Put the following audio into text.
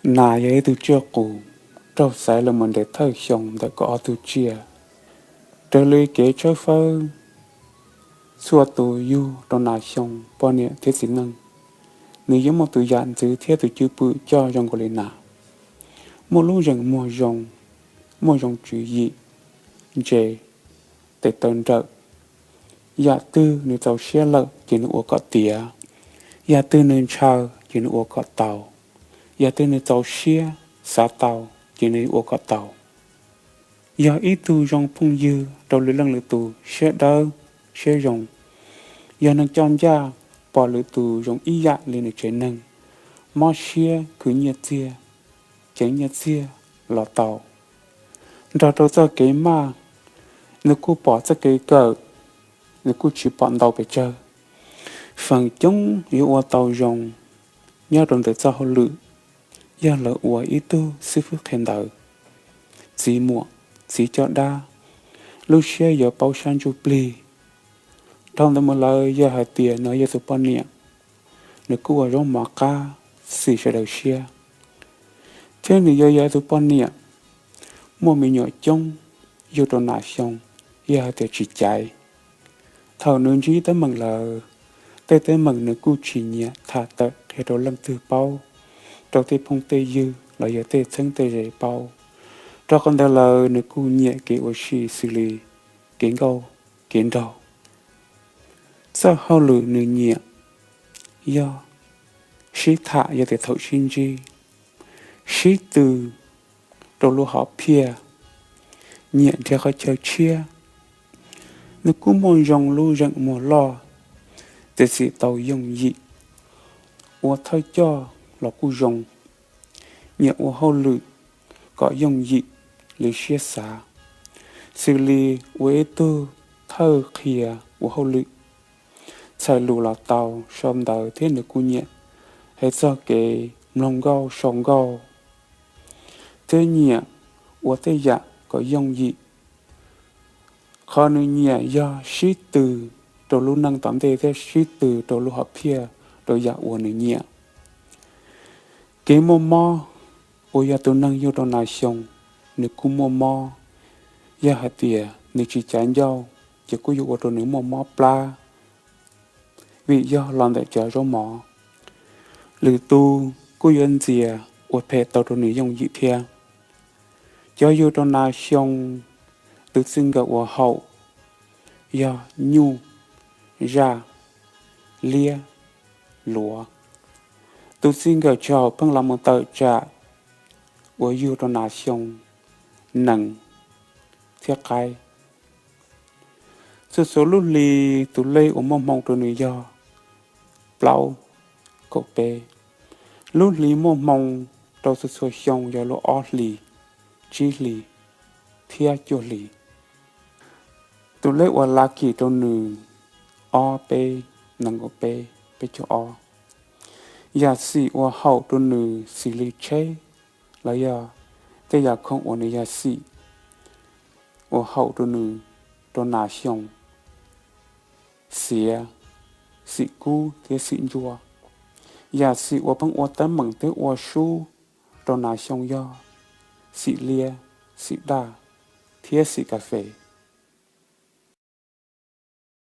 Nas yog ib tug tsiaj qus raug xaiv los mus ntev thawj xyoo ntawm kaum ob tug tsiaj. Raws li kev tshawb fawb, txhua tus yug rau nas xyoo poj niam thiab txiv neej, nws yuav muaj tus yam ntxwv thiab tus cwj pwm coj zoo nkaus li nas. Muaj lub zeem muag zoo, muaj zoo tswv yim, ntse, tes taw nrawm. Yam twg nws txaus siab lawm ces nws ua kom tiav, yam twg nws ntshaw ces nws ua kom tau, yam twg nws txaus siab xav tau ces nws ua kom tau. Yog ib tug zoo phooj ywg rau lwm leej lwm tus, siab dawb siab zoo. Yog neeg coj ncaj, pom lwm tus zoo ib yam li nws tsev neeg, mob siab khwv nyiaj txiag, ceev nyiaj txiag los tau. Nrog rau txoj kev maj, nws kuj pom txoj kev kawm, nws kuj tsis pom ntau pes tsawg. Feem coob yuav ua tau zoo nyob rau ntawm txoj hauj lwm, yog lawv ua ib tug xib fwb qhia ntawv, txiv muam, txiv coj dab, lub siab yuav paub sab ntsuj plig. Dhau ntawd mus lawm yog hais tias nws yog tus poj niam, nws kuj ua zaub mov qab xis sawv daws siab. Thiab nws yuav yog tus poj niam muaj me nyuam coob, yug rau nas xyoo, yog hais tias tsis caiv. Thaum nws ntsib teeb meem lawm, tej teeb meem nws kuj tsis nyiam tham tawm qhia rau leej twg paub, rau tej phooj tej ywg los yog tej txheeb tej ze paub. Rau qhov ntawd lawm nws kuj nyiam kev ua si xws li kev nkauj kev nraug. Txoj hauj lwm nws nyiam yog sib tham yog tias thaum sib ntsib, sib tw rau lub hom phiaj, nyiam nrhiav qhov chaw tshiab. Nws kuj muaj zoo lub zeem muag loj, tiam sis tau yooj yim, ua thawj coj los kuj zoo. Nyiam ua hauj lwm kom yooj yim li siab xav, xws li ua ib tug thawj qhia ua hauj lwm. Txhais lus los tau, sau ntawv thiab nws kuj nyiam hais txog kev mloog nkauj sau nkauj, thiab nyiam ua tej yam kom yooj yim. Qhov nws nyiam yog sib tw rau lub neej tom ntej thiab sib tw rau lub hom phiaj rau yam uas nws nyiam. Kev muaj mob uas yog tus neeg yug rau nas xyoo, nws kuj muaj mob. Yog hais tias nws tsis cav ncauj ces kuj yuav ua rau nws muaj mob plab, vim yog los ntawm cov zaub mov. Lwm tus kuj yuav ntxias ua phem tau rau nws yooj yim thiab. Cov yug rau nas xyoo, tus txij nkawm uas haum yog nyuj, zaj, liab, luav. Tus txij nkawm tsis haum pheej los mus tawm tsam uas yug rau nas xyoo, nees thiab qaib. Txhua txhua lub hli tus lej uas muaj hmoo rau nws yog plaub, kaum peb. Lub hli muaj hmoo rau txhua txhua xyoo yog lub ob hlis, tsib hlis thiab cuaj hlis. Tus lej uas lucky rau nws, ob, peb, nees nkaum peb, peb caug ob. Yam xim uas haum rau nws xws li tsheb los yog tej yam khoom uas nws yog xim uas haum rau nws rau nas xyoo: xiav, xim kub thiab xim ntsuab. Yam xim uas pheej ua teeb meem thiab ua sub rau nas xyoo yog xim liab, xim daj thiab xim kas fes.